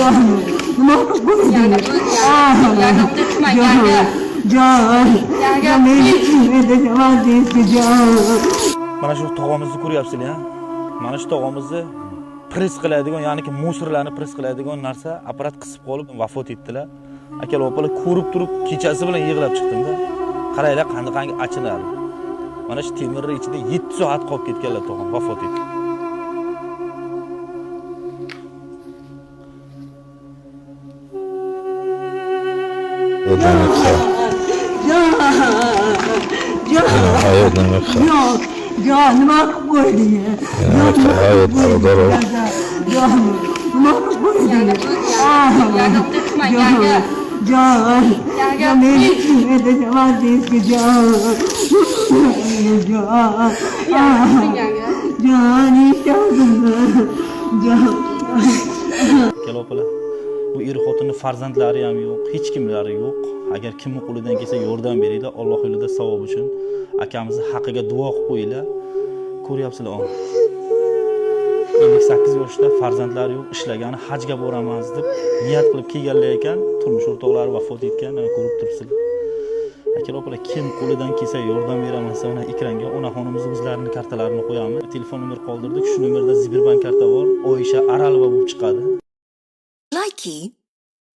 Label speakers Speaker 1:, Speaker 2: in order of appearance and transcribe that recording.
Speaker 1: Nima qilib qo'yding? Jon,
Speaker 2: Mana shu tog'amizni ko'ryapsizlar, mana shu tog'amizni press qiladigan, ya'niki musorlarni press qiladigan narsa apparat qisib qolib vafot etdilar. Akalar, opalar, ko'rib turib kechasi bilan yig'lab chiqdim-da. Qaranglar, qanaqangi achinarli. Mana shu temirning ichida 7 soat qolib ketganlar tog'am, vafot etdi.
Speaker 1: Nima qilib qo'yding? Nima qilib qo'yding?
Speaker 2: Akalar, opalar, bu er xotinning farzandlari ham yo'q, hech kimlari yo'q. Agar kimning qo'lidan kelsa yordam beringlar, Alloh yo'lida savob uchun akamizni haqiga duo qilib qo'yinglar. Ko'ryapsizlar, 58 yoshda, farzandlari yo'q, ishlagani hajga boramiz deb niyat qilib kelganlar ekan, turmush o'rtoqlari vafot etgan, mana ko'rib turibsizlar. Akalar, opalar, kim qo'lidan kelsa yordam beraman desa, mana ekranga onaxonimiz o'zlarining kartalarini qo'yamiz. Telefon nomer qoldirdik, shu nomerda Sberbank karta bor, Oysha Aralova bo'lib chiqadi.
Speaker 3: Likey.